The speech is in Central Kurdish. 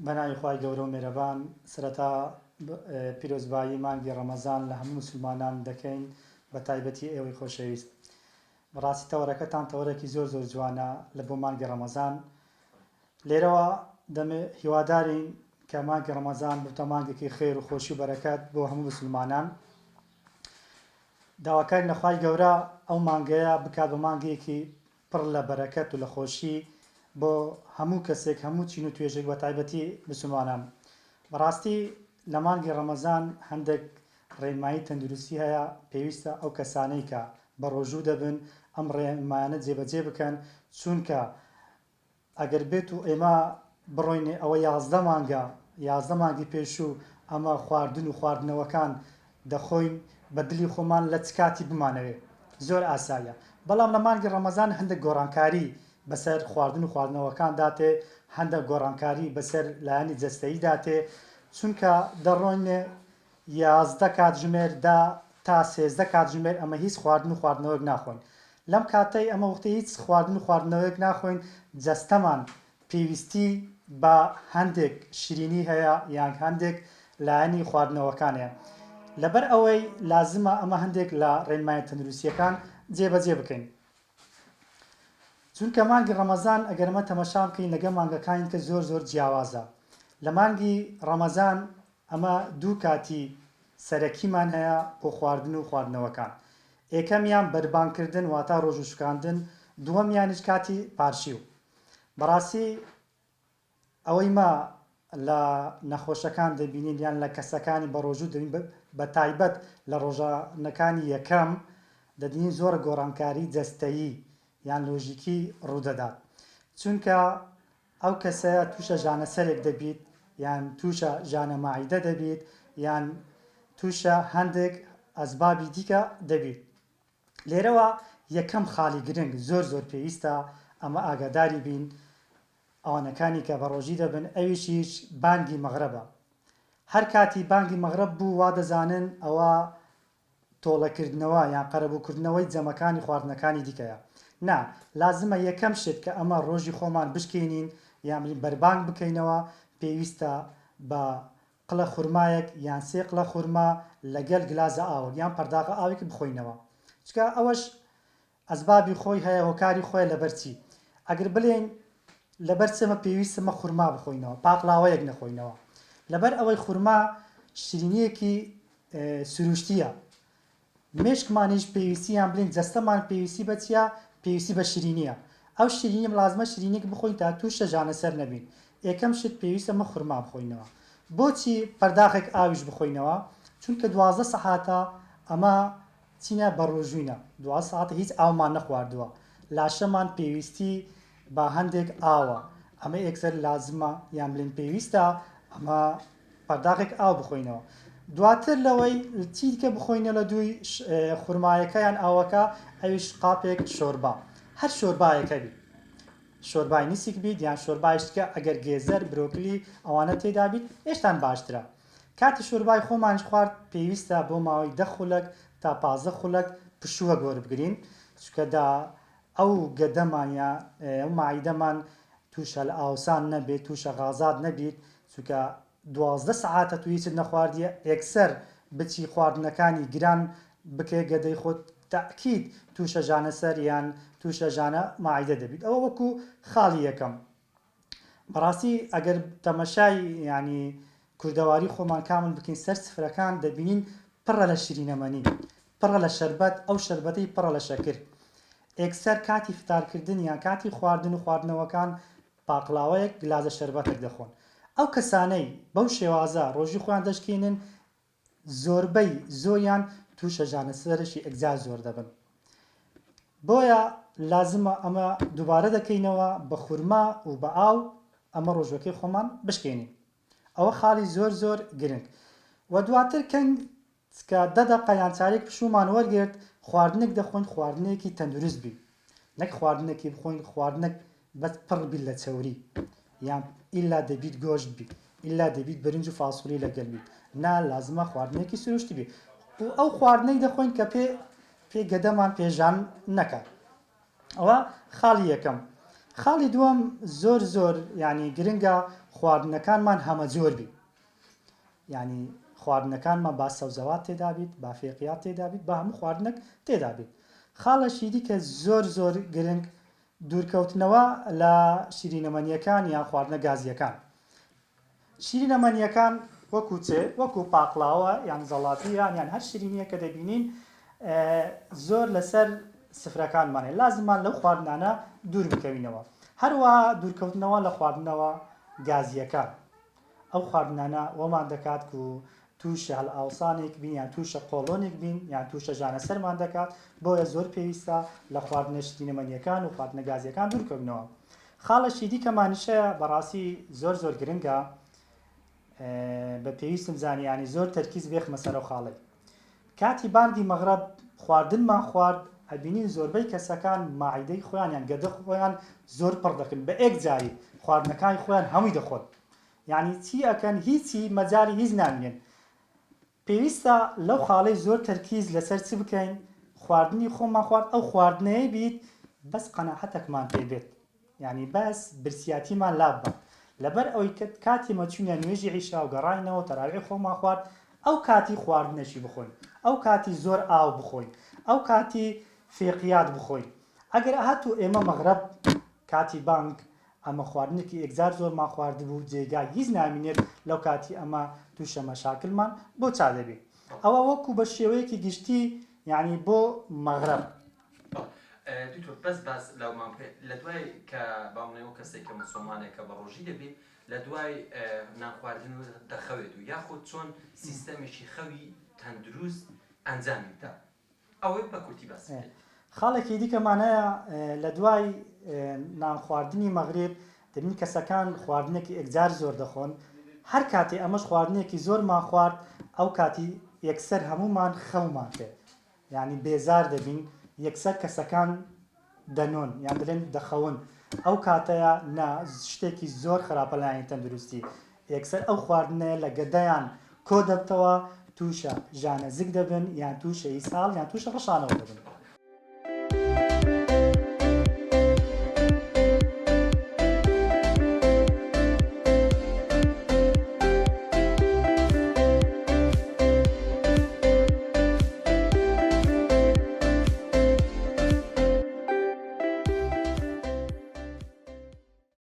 بەناوی خوای گەورە و مێرەبان سەرەتا پیرۆزبایی مانگی ڕەمەزان لە هەموو موسلمانان دەکەین بە تایبەتی ئێوەی خۆشەویست بەڕاستی تەوەرەکەتان تەوەرێکی زۆر زۆر جوانە لە بۆ مانگی ڕەمەزان لێرەوە دەمێ هیوادارین کە مانگی ڕەمەزان ببتە مانگێکی خێر و خۆشی و بەرەکەت بۆ هەموو مسلمانان داواکارین لە خوای گەورە ئەو مانگەیە بکات بە مانگێکی پڕ لە بەرەکەت و لە خۆشی بۆ هەموو کەسێک هەموو چین و توێژێک بە تایبەتی مسوڵمانان. بەڕاستی لە مانگی ڕەمەزان هەندێک ڕێنمایی تەندروستی هەیە پێویستە ئەو کەسانەی کە بەڕۆژوو دەبن ئەم ڕێنمایانە جێبەجێ بکەن چونکە ئەگەر بێت و ئێمە بڕۆینێ ئەوە 11 مانگە 11 مانگی پێشوو ئەمە خواردن و خواردنەوەکان دەخۆین بە دلی خۆمان لە چ کاتی بمانەوێ زۆر ئاساییە بەڵام لە مانگی ڕەمەزان هەندێک گۆڕانکاری بەسەر خواردن و خواردنەوەکاندا تێ هەندێک گۆڕانکاری بەسەر لایەنی جەستەییدا تێ چونکە دەڕۆینێ 11 کاتژمێر دا تا 13 کاتژمێر ئەمە هیچ خواردن و خواردنەوەیەک ناخۆین لەم کاتەی ئەمە وەختی هیچ خواردن و خواردنەوەیەک ناخۆین جەستەمان پێویستی بە هەندێک شیرینی هەیە یان هەندێک لایەنی خواردنەوەکان هەیە لەبەر ئەوەی لازمە ئەمە هەندێک لە ڕێنمایە تەندروستیەکان جێبەجێ بکەین چونکە مانگی ڕەمەزان ئەگەر ئەمە تەمەشا بکەین لەگە مانگەکانی کە زۆر زۆر جیاوازە لە مانگی ڕەمەزان ئەمە دوو کاتی سەرەکیمان هەیە بۆ خواردن و خواردنەوەکان ئێکەمیان بەربانگکردن واتا ڕۆژوو شکاندن دووەمیانیش کاتی پارشیو بەڕاستی ئەوەی مە لە نەخۆشەکان دەبینین یان لە کەسەکانی بەڕۆژوو دەبین بە تایبەت لە ڕۆژانەکانی یەکەم دەبینین زۆر گۆڕانکاری جەستەیی یان لۆژیکی ڕوودەدات چونکە ئەو کەسەیە تووشە ژانەسەرێک دەبیت یان تووشە ژانە مەعیدە دەبیت یان تووشە هەندێک ئەسبابی دیکە دەبیت لێرەوە یەکەم خاڵی گرنگ زۆر زۆر پێویستە ئەمە ئاگاداری بین ئەوانەکانی کە بەڕۆژی دەبن ئەویشیش بانگی مەغرەبە هەر کاتی بانگی مەغرەب بوو وا دەزانن ئەوە تۆڵەکردنەوە یان قەرەبووکردنەوەی جەمەکانی خواردنەکانی دیکەیە نا لازمە یەکەم شت کە ئەمە ڕۆژی خۆمان بشکێنین یان بڵێین بەربانگ بکەینەوە پێویستە بە قلە خورمایەک یان سێ قلە خورما لەگەل گلازە ئاوەک یان پەرداخە ئاوێک بخۆینەوە چونکە ئەوەش ئەسبابی خۆی هەیە هۆکاری خۆیە لەبەر چی ئەگەر بلێین لەبەر چ ئەمە پێویستە مە خورما بخۆینەوە پاقلاوەیەک نەخۆینەوە لەبەر ئەوەی خورما شیرینیەکی سروشتیە مێشکمانیش پێویستی یان بلێین جەستەمان پێویستی بە چیە پێویستی بە شیرینیە ئەو شیرینیە لازمە شیرینیەک بخۆین تا توشە ژانەسەر نەبین ئێکەم شت پێویستە مە خورما بخۆینەوە بۆچی پەرداخێک ئاویش بخۆینەوە چونکە 12 سەعاتە ئەمە چینە بەڕۆژوینە 12 سەعاتە هیچ ئاومان نەخواردووە لاشەمان پێویستی بە هەندێک ئاوە ئەمە ئێکسەر لازمە یان بلێن پێویستە ئەمە پەرداخێک ئاو بخۆینەوە دواتر لەوەی چی دیکە بخۆینە لە دووی خورمایەکە یان ئاوەکە ئەویش قاپێک شۆربا هەر شۆربایەک هەبی شۆربای نیسک بیت یان شۆربای شتکە ئەگەر گێزەر برۆکلی ئەوانە تێدا بیت ئێشتان باشترە کاتی شۆربای خۆمانیش خوارد پێویستە بۆ ماوەی دە خولەک تا 15 خولەک پشووەک وەربگرین چونکە دا ئەو گەدەمان یا ئەو مەعیدەمان تووشە لە ئاوسان نەبێت تووشە غازات نەبیت چونکە 12 سەعاتە تو هیچت نەخواردیە ئێکسەر بچی خواردنەکانی گران بکەیە گەدەی خۆت تەئکید تووشە ژانە سەر یان تووشە ژانە مەعیدە دەبیت ئەوە وەکو خاڵی یەکەم بەڕاستی ئەگەر تەمەشای یانی کوردەواری خۆمان کامل بکەین سەر سفرەکان دەبینین پڕە لە شیرینەمەنی پڕە لە شەربەت ئەو شەربەتەی پڕە لە شەکر ئێکسەر کاتی فتارکردن یان کاتی خواردن و خواردنەوەکان پاقلاوەیەک گلازە شەربەتێک دەخۆن ئەو کەسانەی بەو شێوازە ڕۆژی خۆیان دەشکێنن زۆربەی زۆریان توشە ژانەسەرەکی ئەکجار زۆر دەبن بۆیە لازمە ئەمە دووبارە دەکەینەوە بە خورما و بە ئاو ئەمە ڕۆژوەکەی خۆمان بشکێنین ئەوە خاڵی زۆر زۆر گرنگ و دواتر کەنگ کە دە دەقە یان چارێک پشوومان وەرگرت خواردنێک دەخۆین خواردنێکی تەندروست بی نەک خواردنێکی بخۆین خواردنێک بەس پڕ بیت لە چەوری یان ئیلا دەبیت گۆشت بیت ئیلا دەبیت برنج و فاسولی لەگەل بیت نا لازمە خواردنێکی سروشتی بیت و ئەو خواردنەی دەخۆین کە پێ پێ گەدەمان پێژان نەکات ئەوە خاڵی یەکەم. خاڵی دووەم زۆر زۆر یانی گرنگە خواردنەکانمان هەمەجۆر بی یانی خواردنەکانمان با سەوزەوات تێدا بیت با فێقیات تێدا بیت با هەموو خواردنێک تێدا بیت خاڵەکی دیکە زۆر زۆر گرنگ دوورکەوتنەوە لە شیرینەمەنیەکان یان خواردنە گازیەکان شیرینەمەنییەکان وەکو چ؟ وەکو پاقلاوە یان زەڵاتیان یان هەر شیرینییەک کە دەبینین زۆر لەسەر سفرەکانمان هەیە لازممان لەو خواردنانە دوور بکەوینەوە هەروەها دوورکەوتنەوە لە خواردنەوە گازییەکان ئەو خواردنانە وەمان دەکات و تووشە هەڵئاوسانێک بین یان تووشە قۆڵۆنێک بین یان تووشە ژانەسەرمان دەکات بۆیە زۆر پێویستە لە خواردنە شیرینەمەنییەکان و خواردنە گازییەکان دوورکەونەوە خاڵێکی دیکەمانیش هەیە بەڕاستی زۆر زۆر گرنگە بە پێویستم زانی یانی زۆر تەرکیز بێخمە سەر ئەو خاڵەی کاتی بانگی مەغرب خواردنمان خوارد ئەبینین زۆربەی کەسەکان ماعیدەی خۆیان یان گەدە خۆیان زۆر پڕ دەکەن بە ئێک جاری خواردنەکانی خۆیان هەمووی دەخۆن یعنی چی ئەکەن هیچی مەجالی هیچ نامینێن پێویستە لەو خاڵەی زۆر تەرکیز لەسەر چ بکەین خواردنی خۆمان خوارد ئەو خواردنەیە بیت بەس قەناعەتەکمان پێ بێت یانی بەس برسیاتیمان لاببات لەبەر ئەوەی کە کاتی مە چوینە نوێژی عیشا و گەڕاینەوە تەراویح خۆمان خوارد ئەو کاتی خواردنەکی بخۆین ئەو کاتی زۆر ئاو بخۆین ئەو کاتی فێقیات بخۆین ئەگەر هاتوو ئێمە مەغرب کاتی بانگ ئەمە خواردنێکی ئێکجار زۆرمان خواردبوو جێگای هیچ نامینێت لەو کاتی ئەمە توشە مەشاکلمان بۆ چا دەبی ئەوە وەکو بە شێوەیەکی گشتی یعنی بۆ مەغرب. بەڵێ دکتۆر بەس باس لەومان بکە لە دوای کە با بڵێین ئەو کەسێک کە موسڵمانێکە بە ڕۆژی دەبی لە دوای نان خواردن و دەخەوێت و یاخود چۆن سیستەمێکی خەوی تەندروست ئەنجامی بدا ئەوەی بە کورتی باسی بکەیت. خاڵێکی دیکەمان هەیە لە دوای نان خواردنی مەغریب دەبین کەسەکان خواردنێکی ئێکجار زۆر دەخۆن هەر کاتێ ئەمەش خواردنێکی زۆرمان خوارد ئەو کاتی یەکسەر هەموومان خەومان تێ یانی بێزار دەبین یەکسەر کەسەکان دەنۆن یان دەلێن دەخەون ئەو کاتەیە نا شتێکی زۆر خراپە لایەنی تەندروستی یەکسەر ئەو خواردنەیە لە گەدەیان کۆ دەبتەوە تووشە ژانە زگ دەبن یان تووشە ئیسهاڵ یان تووشە ڕشانەوە دەبن.